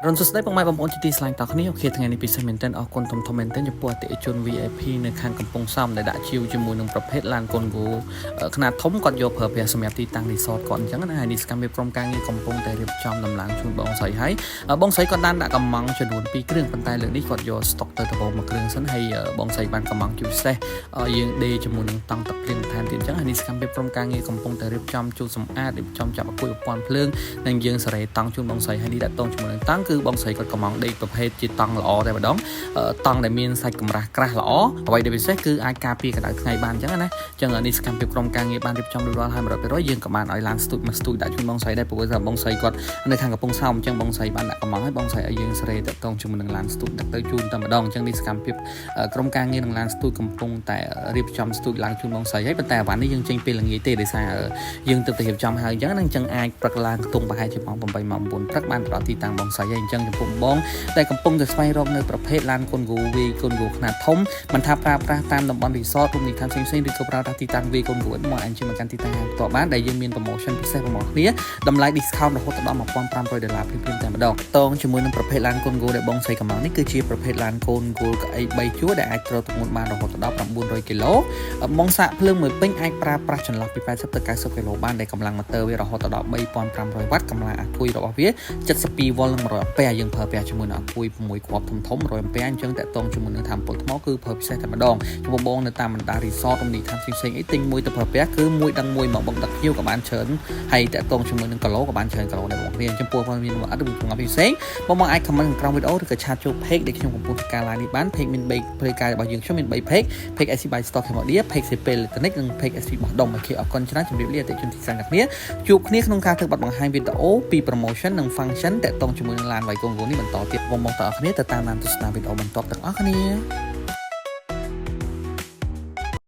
រុនសួស្តីពុកម៉ែបងប្អូនជាទីស្រឡាញ់តគ្នាOK ថ្ងៃនេះពិសេសមែនទែនអរគុណធំធំមែនទែនចំពោះអតិថិជន VIP នៅខាងកំពង់សោមដែលដាក់ជាវជាមួយនឹងប្រភេទឡានកូនគោខ្នាតធំគាត់យកប្រើប្រាស់សម្រាប់ទីតាំង resort គាត់អញ្ចឹងណាហើយនេះសកម្មភាពក្រុមការងារកំពុងតែរៀបចំដំឡើងជូនបងស្រីហើយបងស្រីគាត់បានដាក់កំងចំនួន2គ្រឿងប៉ុន្តែលើកនេះគាត់យក stock ទៅដំបូងមួយគ្រឿងសិនហើយបងស្រីបានកំងជាពិសេសយើងដេជាមួយនឹងតង់ទឹកភ្លៀងបន្ថែមទៀតអញ្ចឹងហើយនេះសកម្មភាពក្រុមការងារកំពុងតែរៀបចំជូតសម្អាតរៀបចំចាប់អគុយប្រព័ន្ធភ្លើងនិងយើងសេរីតង់ជូនបងស្រីហើយនេះដាក់តង់ជាមួយនឹងតង់គឺបងស្រីគាត់កំងដេកប្រភេទជាតង់ល្អតែម្ដងតង់ដែលមានសាច់កម្រាស់ក្រាស់ល្អអ្វីដែលពិសេសគឺអាចការពារកម្ដៅថ្ងៃបានអញ្ចឹងណាអញ្ចឹងនេះសកម្មភាពក្រុមការងារបានរៀបចំរួចរាល់ហើយ100%យើងក៏បានឲ្យឡានស្ទូចមកស្ទូចដាក់ជូនបងស្រីដែរព្រោះថាបងស្រីគាត់នៅខាងកំពង់សោមអញ្ចឹងបងស្រីបានដាក់កំងឲ្យបងស្រីឲ្យយើងសេរីតាក់ទងជាមួយនឹងឡានស្ទូចដឹកទៅជូនតែម្ដងអញ្ចឹងនេះសកម្មភាពក្រុមការងារនឹងឡានស្ទូចកំពុងតែរៀបចំស្ទូចឡើងជូនបងស្រីហើយប៉ុន្តែអាវ៉ាន់នេះយើងចេញពេលល្ងាចទេដោយសារយើងទើបតែរៀបចំហើយអញ្ចឹងណាអញ្ចឹងអាចព្រឹកឡើងខ្ទង់ប្រហែលជាម៉ោង8ម៉ោង9ព្រឹកបានទៅដល់ទីតាំងបងស្រីហើយអញ្ចឹងចំពោះបងដែលកំពុងតែស្វែងរកនៅប្រភេទឡានកូនគោវាយកូនគោខ្នាតធំមិនថាប្រើប្រាស់តាមតំបន់ resort រមណីយដ្ឋានផ្សេងៗឬក៏ប្រើប្រាស់ទីតាំងវាយកូនគោមកអាចជិះមកកាន់ទីតាំងផ្ទាល់បានដែលយើងមាន promotion ពិសេសរបស់គ្នាតម្លៃ discount រហូតដល់1500ដុល្លារភ្លាមៗតែម្ដងតងជាមួយនឹងប្រភេទឡានកូនគោដែលបងស្រីកំងនេះគឺជាប្រភេទឡានកូនគោកៅអី3ជួរដែលអាចទ្រទម្ងន់បានរហូតដល់900គីឡូបងសាកភ្លើងមួយពេញអាចប្រើប្រាស់ចន្លោះពី80ទៅ90គីឡូបានដែលកម្លាំងម៉ូទ័រវារហូតដល់3500វ៉ាត់កម្លាំងអាគុយរបស់វា72វ៉ុលនិង100អាំពែយើងប្រើប្រាស់ជាមួយនឹងអាគុយ6គ្រាប់ធំធំ100អាំពែអញ្ចឹងតកតងជាមួយនឹងធម្មពលថ្មគឺប្រើពិសេសតែម្ដងចំពោះបងនៅតាមបណ្ដា resort រមណីយដ្ឋានផ្សេងៗអីទិញមួយទៅប្រើប្រាស់គឺមួយដឹងមួយមកបងដឹកភ្ញៀវក៏បានច្រើនហើយតកតងជាមួយនឹងគីឡូក៏បានច្រើនគីឡូដែរបងប្អូនចំពោះព័ត៌មានអត់ឬចម្ងល់ផ្សេងបងបងអាច comment ខាងក្រោមវីដេអូឬក៏chat ចូល page ដែលខ្ញុំកំពុងធ្វើការ live នេះបាន page មាន3ផ្លូវការរបស់យើងខ្ញុំមាន3 page page SC Buy Store Cambodia page CP Electronic និង page SC បោះដុំOK អរគុណច្រើនជម្រាបលាអតិថិជនទីសាអ្នកគ្នាជួបគ្នាក្នុងការធ្វើបទបង្ហាញវីដេអូពី promotion និង function តាក់ទងជាមួយនឹងឡានវាយកូនគោនេះបន្តទៀតបងបងទាំងអស់គ្នាទៅតាមដានទស្សនាវីដេអូបន្តទាំងអស់គ្នា។